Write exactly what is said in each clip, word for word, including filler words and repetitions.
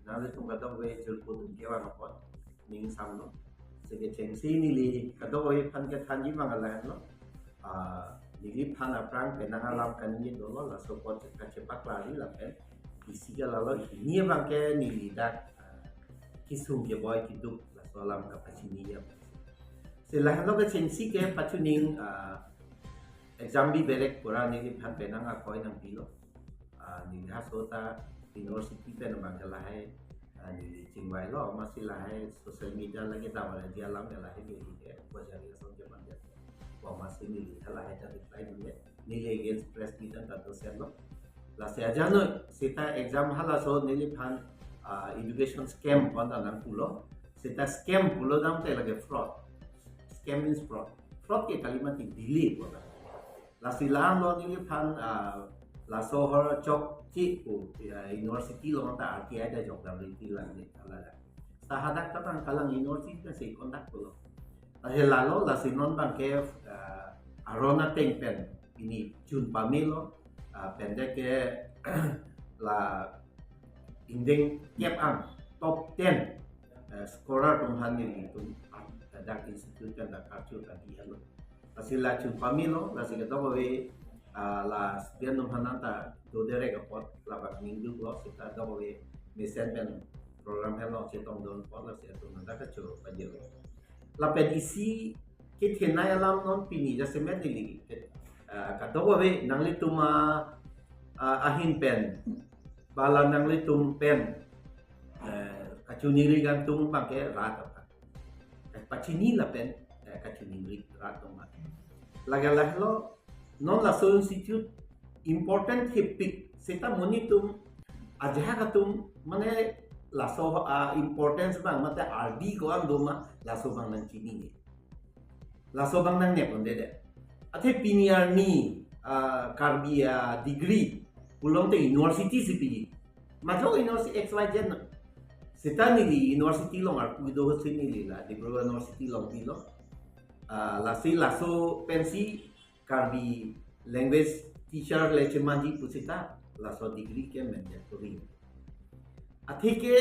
Nangli tum kadokave jirpo atum kevang apot ning samlo. Seke chengsi neli kadokave aphan kethanji abang lahenlo. Ah, neliphan aphrang penang alam kaningje dolo, laso apot kachepaklangji lapen isi ke lalo, hini abang ke neli dak, ah, kesung keboi keduk laso alam kapachini ya. Si lahenlo kechengsi ke pachuning, ah, exam bi berek pura neliphan penang akoi nangpilo. Ah, neli haso ta university pen abang ke lahai, ah, neli chingvailo, amatsi lahai social media lake davar dia alam ke lahai neli ke, bajari asong ke abang ke. Amatsi neli ta lahai ta reply dunde. Neli against press meet an ta dosenlo. Lasi ajoine seta exam halaso neliphan, ah, education scam pu an ta nangpulo. Seta scam pulo damte lake fraud. Scam means fraud. Fraud ke kali mati delay pu an ta. Lasi la-anlo neliphan, ah, laso ahormu chokche pu, ah, university along ta R T I ta jokdam riti lang ne ala la. Seta hadak ta tang kalang university ta si conduct pulo. Lahelo, lasi non abang ke, ah, aron ateng pen pini chun pamelo, ah, pen dak ke la ingdeng kep an top ten, eh, scorer atum aphan nelitum, ah, dak institute pen dak karju ta dihelo. Lasi la chun pamelo, lasi kadokave, ah, la student atum aphan nang ta do direct apot labang ningduklo, seta kadokave mesen pen program henlo chetongdun apot, lasi atum nang ta kacho pajirlo. Lapen isi kethenei alam non pini jasemet neli, ah, kadokave nanglitum a, ah, ahin pen, bala nanglitum pen, eh, kachiningri kangtung abang ke rat aphan. Eh, pachini lapen, eh, kachiningri rat atum aphan. Lake lahelo, non laso institute important thepik, seta monit atum, ajahak atum, mane laso, ah, importance abang, mate ardi ko-an doma, laso abang nangchinine. Laso abang nangnep un'edet. Athe pini arni, ah, Karbi, ah, degree pulote university si piji. Majok university X Y Z na. Seta neli university along arpu do si neli la, Dibrugarh University along pilo. Ah, lasi laso pensi Karbi language teacher le chemanji pu seta laso degree ke mandatory. Athe ke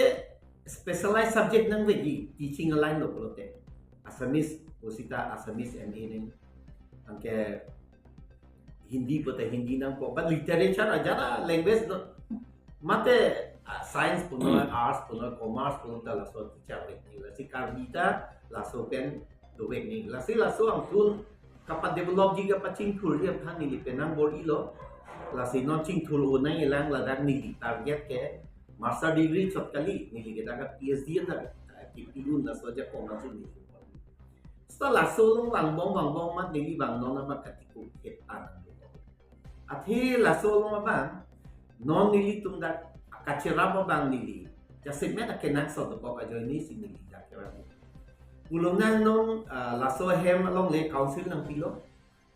specialized subject nangveji, teaching line lo pulote. Assamese pu seta Assamese M A nang, anke Hindi pute Hindi nangpo, but literature ajat a language no. Mate, ah, science punoi, arts punoi, commerce punoi ta laso teacher vek nangji. Lasi Karbi ta laso pen dovek nangji. Lasi laso angtun kapadevelopji kapachingthurji aphan neli penang bor-ilo. Lasi non chingthur un'e lang, ladak neli target ke master degree chot kali, neli ke dak P H D ta, ah, kipi un laso ajakong atum neli. Seta laso along vangbom vangbom amat neli abang non amat katikuk het an. Athe laso along abang non nelitum dak kacherap abang neli jasemet akenangsot dokok ajoine si neli dak kerap. Pulo nang non, ah, laso ahem along le council nangpilo,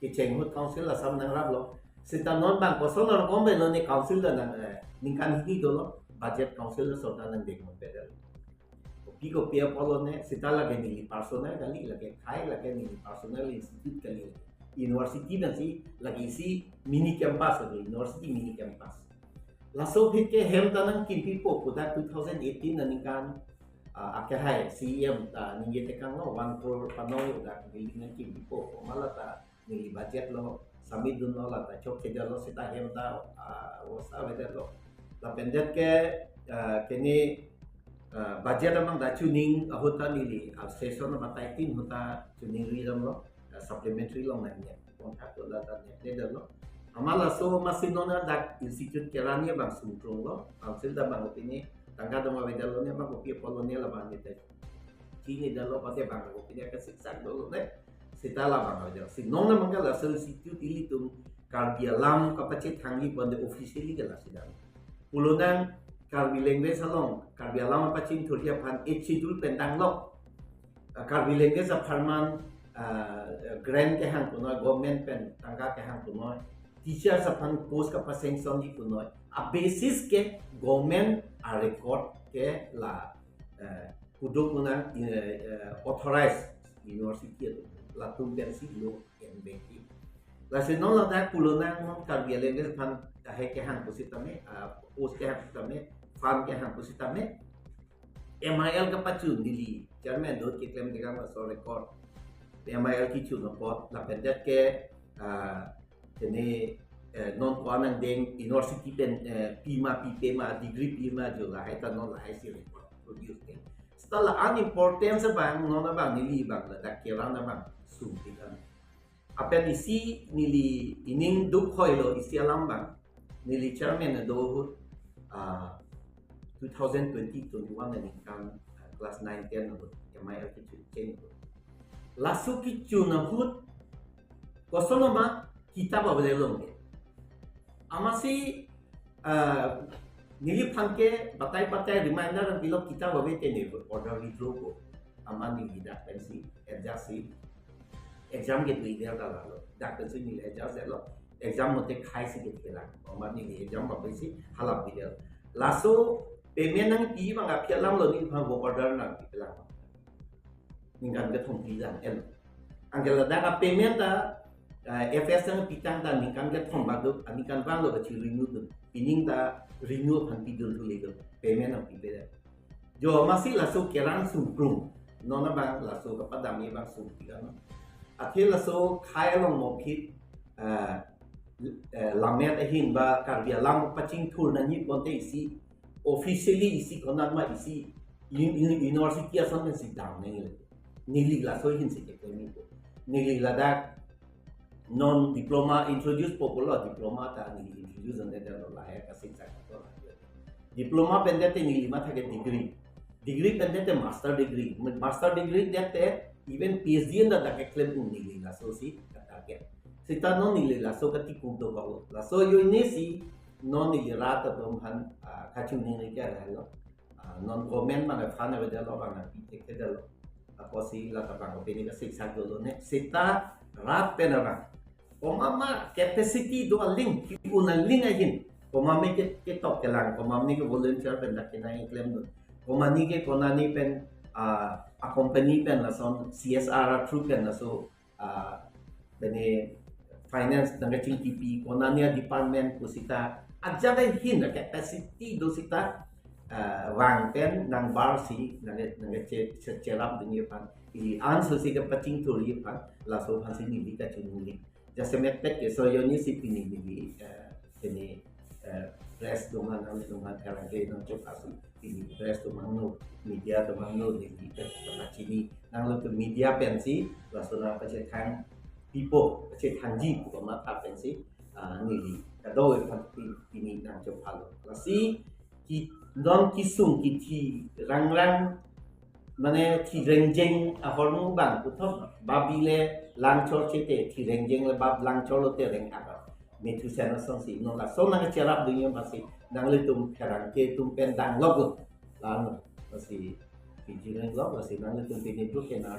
kecheng ahut council Assam nangraplo. Seta non abang koson arokom avelo ne council ta nang, eh, ningkan hini dolo, budget council ta sorkar nangdeng un pedal. Kopi kopi apotlo ne, seta lake neli personal kali, lake khai, lake neli personal institute kali. University pensi, lake isi mini campus lake, university mini campus. Laso aphi ke hem ta nangkimpipo pu dak two thousand eighteen aningkan, ah, akehai C E M ta ningje tekanglo, one crore panong dak building nangkimpipo, komat lata neli budget lo, submit dunlo, lata chokchedetlo, seta hem ta, ah, osa avedetlo. Lapen det ke, ah, kene, ah, budget abang ta chuning ahut ta neli, ah, session abang ta tin ahut ta chuningri damlo, ah, supplementary along nangji. Contract lo lata nepledetlo. Amat laso amatsi non dak institute kerani abang sungtrunglo, council ta abang opini, tangka doma avedetlo ne abang kopi apotlo ne labang ne ta chinidetlo, pate abang opini kasiksak dolo ne. Seta labang avedetlo. Si non abang ke laso institute ilitum Karbi alam kapachethangji pu an de officially ke lasi dam. Pulo nang Karbi language along, Karbi alam kapachingthurji aphan Eighth Schedule pen tanglo. Ah, Karbi language apharman, ah, grant kehang punoi, government pen tangka kehang punoi, teachers aphan post kapasanctionji punoi, a basis ke government a record ke la, eh, kuduk muna, eh, eh, authorized university atum, latum pensi lo enbeki. Lasi non ladak pulo nang non Karbi language aphan kahai kehang pusitame, ah, post kehang pusitame, fund kehang pusitame M I L kapachun neli chairman do keklem tekang laso record. M I L kechun apot lapen det ke, ah, tene, eh, non ko-an angdeng university pen, eh, pima pipe ma degree pima jo lahai ta non lahai si record produce ke. Seta la-an importance abang non abang neli abang ladak keran abang sum tekang. Lapen isi neli ining duk hoilo isi alam abang. Neli chairman do ahut, ah, two thousand twenty twenty-one aningkan, ah, class nine ten ahut, M I L kechun cheng ahut. Laso kechun ahut, koson ma kitab ave longke. Amatsi, ah, neliphan ke batai batai reminder pilo kitab ave te ne order withdraw ko. Amat neli dak pensi adjust si exam ke dui der ta lalo. Dak pensi neli adjust lo. Exam mate khai si ke kelang. Amat neli exam ba pensi halap video. Laso payment nangpi abang aphi alam lo neliphan work order nangpi pelang. Ningkan kethom pi lang en. Anke ladak a payment ta, ah, F S nangpi tang ta ningkan kethom bak do, aningkan vanglo kachi renew dun. Pining ta renew aphan pidun thule do. Payment nangpipe. Jo amatsi laso keran sungkrung. Non abang laso kapadam abang sungpi kan. Athe laso khai along mokit, eh, eh, lammet ahin ba Karbi alam pachingthur nangji ponte isi officially isi konat ma isi un-, un-, university ason pensi dam nangji. Neli laso ahin si keklem ko. Neli ladak non diploma introduce po pulo, diploma ta neli introduce ante lo lahai kasik sak ko. Diploma pen det te neli matha ke degree. Degree pen det te master degree. Master degree det te even P H D anta dak keklem un neli laso si katarget. Seta non neli laso kati kum to ko. Laso ajoine si non neli rat atum aphan, ah, kachiningri ke lahai lo. Ah, non government mane fund ave det lo bang nangpi thekthedetlo. Apotsi la ta bang pini kasik sak dolo ne. Seta rat pen abang. Komat ma capacity do aling, ki-un aling ahin. Komat ma ke, ketok kelang, komat ma ke volunteer pen dak kenang keklem dun. Komat ma ke konani pen, ah, a company pen lason C S R a through pen laso, ah, bene finance nangkachingkipi, konani a department pusita, ajat ahin a capacity do sita, ah, vang pen nangbar si, nang, nangkache, che, cherap dunji aphan. Ili an so si kapachingthurji aphan, laso aphan si neli kachiningri. Jasemet pet ke so ajoine si pini neli, eh, pini, eh, press atum aphan, nanglitum aphan karang ke nangchok asu. Pini press atum aphan no, media atum aphan no, neli pet pachini. Nanglitum media pensi, laso nangpachethang pipo, pachethangji pu komat aphan pensi, ah, neli kadokave aphan pi-, pini nangchok phalo. Lasi, ki, non kesung kithi rangrang mane thi rengjeng ahormu bang puthot babi le langchor chete thi rengjeng le bab langchor lote reng apa. Methu sena song si non laso nangcherap dunji amatsi nanglitum pherangke atum pen dang lok lo. Lano, lasi piji reng lok, lasi nanglitum pini tu kena.